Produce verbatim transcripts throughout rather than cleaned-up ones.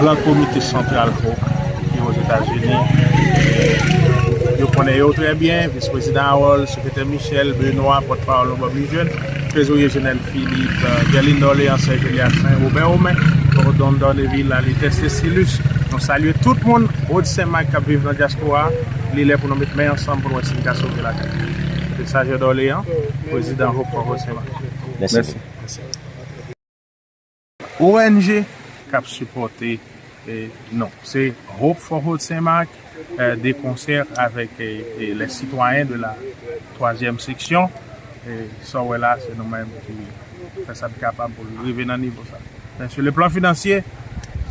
Gran Komite Santral Hope ki Ozetazini. Yo konnen yo trè byen, Vis Prezidan Harold, Sekretè Michel, Benoît, pòtpawòl nou Bob Lejeune, Trezorye Jenerèl Philippe, Guerlin Dorléans, Sè Julia Saint, Robert Romain, Gordon Dorneville, Alitès Cécilus. Nou salye tout moun, Haut de Saint-Marc k ap viv nan dyaspora. Li lè pou nou met men ansanm pou nou wè si n ka sove lakay. Se Sajè Dorléans, Prezidan Hope for Haut de Saint-Marc. Mèsi. Mèsi. O N G k ap sipòte, eh, nou. Se Hope for Haut Saint-Marc, eh, de konsè avèk, eh, eh, les citoyens de la twazyèm seksyon. Eh, sa w wè la, se nou menm ki fè sa n kapab pou l rive nan nivo sa. Men sou le plan finansye,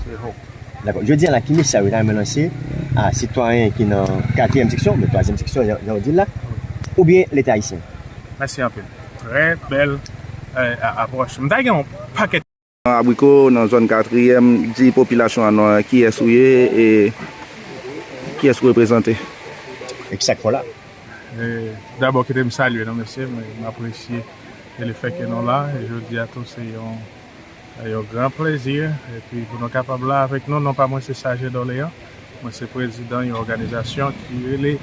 se Hope. Dakò. Jodi a la, ki mesaj ou ta renmen lanse a sitwayen ki nan katriyèm seksyon, men twazyèm seksyon, jan, jan w di l la, oubyen Leta ayisyen? Mèsi anpil. Trè bèl, eh, a-, apwòch. M ta gen yon pakèt. Abriko, nan zòn katriyèm, di popilasyon an non, kiyès ou ye e kiyès ou reprezante? E ki sa k fè w la? Eh, dabò, kite m salye nou, mesye, mwen, m apresye lefètke nou la. E jodi a tou, se yon, yon gran plezi. Epi, pou nou kapab la avèk nou, non pa mwen se Sajè Dorléans. Mwen se prezidan yon òganizasyon ki rele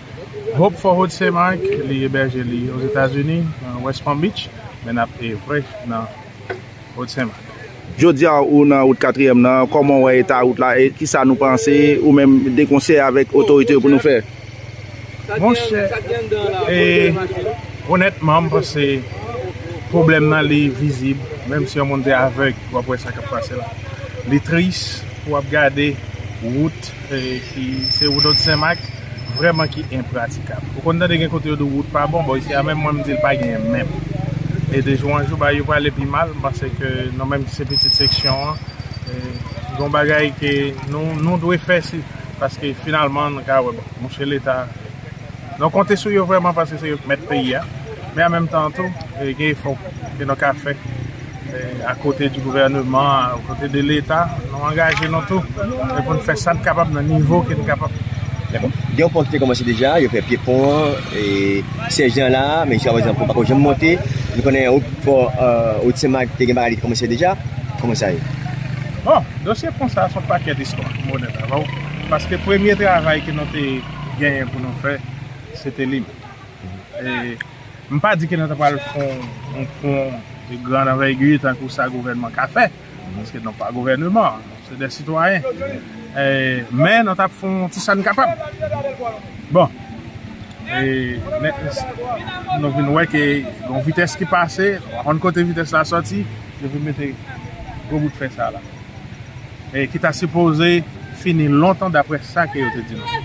Hope for Haut Saint-Marc. Li ebèje li Ozetazini, nan West Palm Beach, men n ap evre nan Haut Saint-Marc. Jodi a, ou nan wout katriyèm nan, kòman w wè eta wout la e kisa nou panse, ou menm de konsèy avèk otorite yo pou nou fè? Monchè, e, onètman, m panse pwoblèm nan li vizib, menm si yon moun te avèg, w ap wè sa k ap pase la. Li tris pou w ap gade wout, e, ki se wout Haut Saint-Marc, vrèman ki enpratikab. Ou konn tande gen kote yo di wout pa bon, bon, isi a menm mwen m di l pa genyen menm. E de jou an jou, bagay yo prale pi mal, m panse ke nou menm ki se pitit seksyon an, e, gon bagay ke nou, nou dwe fè si, paske finalman nou ka wè, bon, monchè Leta, nou konte sou yo vrèman paske se yo k mèt peyi a. Men an menm tan tou, e, gen efò ke nou ka fè, e, akote di gouvèneman, akote de Leta, nou angaje nou tou, e pou n fè sa n kapab nan nivo ke n kapab. Dakò. Gen yon pon ki te kòmanse deja, yo fè pye pon an, e, sèjan la, men jiska prezan pon pako janm monte. Nou konnen Haut for, e, Haut Saint-Marc te gen bagay li te kòmanse deja. Kòman sa ye? Bon, dosye pon sa, se yon pakèt istwa, m onèt avè w. Paske premye travay ke nou te genyen pou nou fè, se te li menm. E, m pa di ke nou ta pral fè yon, yon pon de gran anvègi tankou sa gouvènman ka fè, paske nou pa gouvèneman, nou se de sitwayen. E, men nou t ap fè yon ti sa n kapab. Bon, e, men, nou vin wè ke yon vitès ki pase, nou pa konn kote vitès la sòti, yo vin mete gwo bout fè sa la. E ki ta sipoze fini lontan daprè sa ke yo te di nou.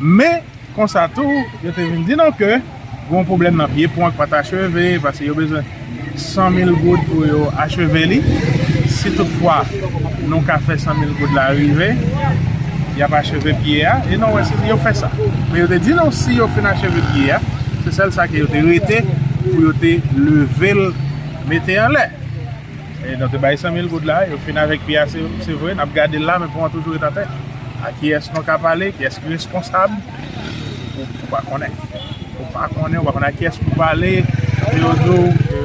Men, konsa tou, yo te vin di nou ke gen yon pwoblèm nan pye pon an k pa t acheve, paske yo bezwen san mil goud pou yo acheve li. Si toutfwa nou ka fè san mil goud la rive, y ap acheve pye a, e nou wè si yo fè sa. Men yo te di nou si yo fin acheve pye a, se sèl sa ke yo te rete pou yo te leve l, mete anlè. E nou te bay san mil goud la, yo fin avèk pye a, se, se vre, n ap gade l la, men pon an toujou ret atè. A kiyès nou ka pale, kiyès ki responsab, ou, ou pa konnen. Ou pa konnen, ou pa konnen a kiyès pou pale, e yo di w, e,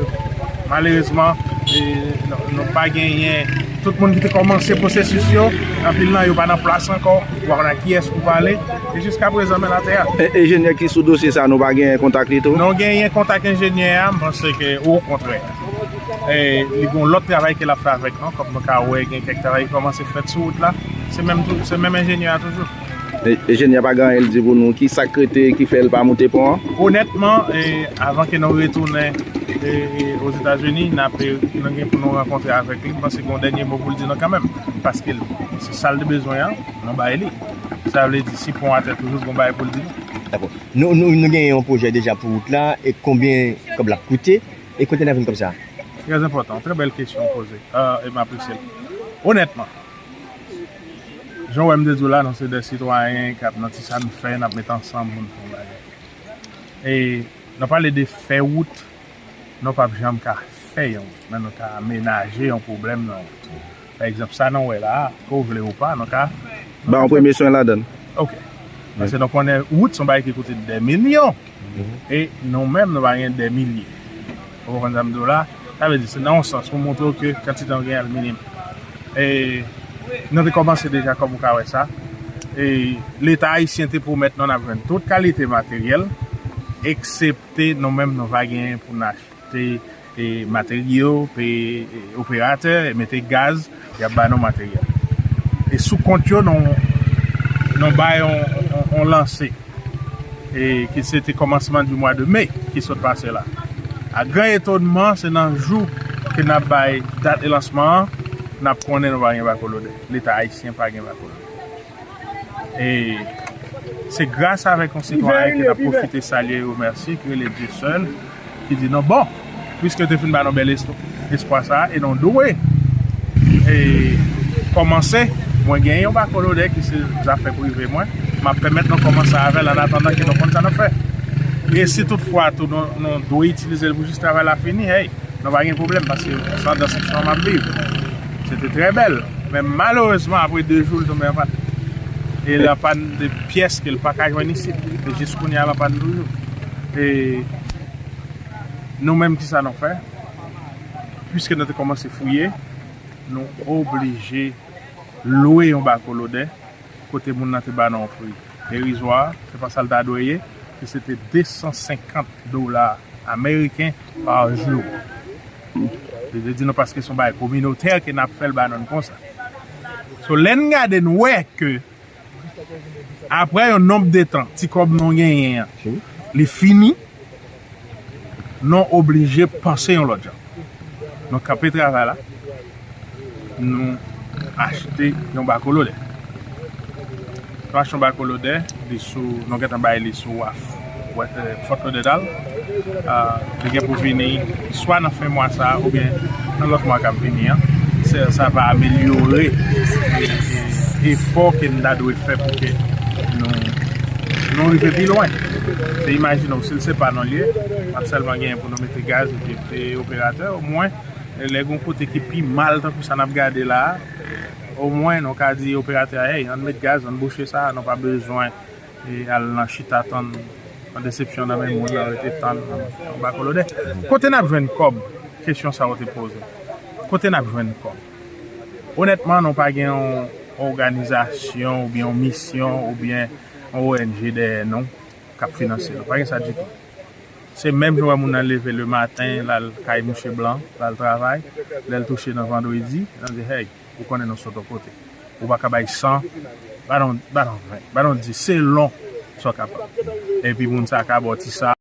malerezman, e, nou, nou pa genyen, tout moun ki te kòmanse pwosesis yo, anpil nan yo pa nan plas ankò, ou pa konnen a kiyès pou pale, e jiska prezan men atè a. E, enjenyè ki sou dosye sa, nou pa genyen kontak li tou? Nou genyen kontak enjenyè a, m panse ke okontrè. E, li gen yon lòt travay ke l ap fè avèk nou, kòm nou ka wè, gen kèk travay ki kòmanse fèt sou wout la. Se menm tou, se menm enjenyè a toujou. E, enjenyè a pa gen anyen l di pou nou, ki sa k rete, ki fè l pa moute pon an? Onètman, e, avan ke nou retounen, e, e, Ozetazini, n ap, e, nou gen pou nou rankontre avèk li. M panse gen yon dènye mo pou l di nou kanmenm. Paske l, se sa l te bezwen an, nou bay li. Sa vle di, si pon atè toujou, gon bagay pou l di nou. Dakò. Nou, nou, nou gen yon pwojè deja pou wout la, e konbyen kòb l ap koute, e kote n ap jwenn kòb sa a? Trè enpòtan, trè bèl kesyon w poze. Ah, e m apresye l. Onètman, jan w wè m te di w la, nou se de sitwayen k ap nan ti sa n fè, n ap met ansanm pou n fè yon bagay. E nou pale de fè wout, nou p ap janm ka fè yon wout, men nou ka amenaje yon pwoblèm nan wout. Pa egzanp, sa nou wè la a, ke w vle ou pa, nou ka... Ba yon premye swen ladan l. Ok. Paske nou konnen wout se yon bagay ki koute dè milyon. E nou menm, nou pa gen dè milye. Ou konprann sa m di w la? Sa vle di, se nan yon sans, pou montre w ke kantite an gen al minim. E Nou te kòmanse deja, kòm ou ka wè sa. E Leta ayisyen te pwomèt nou n ap jwenn tout kalite materyèl, eksepte nou menm, nou va genyen pou n achte e materyo, peye e operatè, e mete gaz, y ap ba nou materyèl. E sou kont yo, nou, nou bay yon, yon, yon lanse, e ki se te kòmansman di mwa de me ki sot pase la. A gran etonman, se nan jou ke n ap bay dat e lansman an, n ap konnen nou pa gen bakolodè. Leta ayisyen pa gen bakolodè. E se gras avèk yon sitwayen ke n ap pwofite salye e remèsye, ki rele Dieuseul, ki di nou, bon, piske te fin ba nou bèl espwa sa a, e nou dwe e kòmanse, mwen gen yon bakolodè ki se zafè prive mwen, m ap pèmèt nou kòmanse avè l, an atandan ke nou konn sa n ap fè. E si toutfwa tou nou, nou dwe itilize l pou jis travay la fini, hey, nou pa gen pwoblèm, paske se anndan seksyon an m ap viv. Se te trè bèl. Men malerezman, apre de jou, l tonbe an pàn. E l an pàn de pyès ke l pa ka jwenn isit. E jis kounye a, l an pàn toujou. E nou menm, kisa nou fè? Piske nou te kòmanse fouye, nou oblije lwe yon bakolodè kote moun nan te ba nou yon pri derizwa, se pa sa l ta dwe ye, e se te de san senkant dola ameriken pa jou. Li te di nou paske se yon bagay kominotè ke n ap fè l ba nou konsa. So, lè n gade, n wè ke apre yon nonb de tan, ti kòb nou genyen an, li fini, nou oblije panse yon lòt jan. Nou kanpe travay la, nou achte yon bakolodè. Nou achte yon bakolodè, li sou, nou gentan bay li sou waf, wè, e, Fort Lauderdale. A, li gen pou vini swa nan fen mwa sa a oubyen nan lòt mwa k ap vini an. Se, sa va amelyore e, e, efò ke n ta dwe fè pou ke nou, nou rive pi lwen. Se, imajine w, si l se pa nou l ye, n ap sèlman genyen pou nou mete gaz epi peye operatè, omwen, lè gen yon kote ki pi mal tankou sa n ap gade la a, omwen, nou ka di operatè a, hey, ann met gaz, ann bouche sa, nou pa bezwen e al nan chita tann yon desepsyon nan men moun nan, rete tann yon bakolodè. Kote n ap jwenn kòb? Kesyon sa ou te poze. Kote n ap jwenn kòb? Onètman, nou pa gen yon òganizasyon oubyen yon misyon oubyen yon O N G dèyè nou k ap finanse nou. Pa gen sa ditou. Se menm jan w wè moun nan leve lematen, l al kay mouche blan, l al travay, lè l touche nan vandredi, l di, hey, ou konnen nou sot yon kote. Ou pa ka bay san, ba nou, ba nou ven, ba nou dis, selon sa w kapab. Epi moun sa a ka ba w ti sa.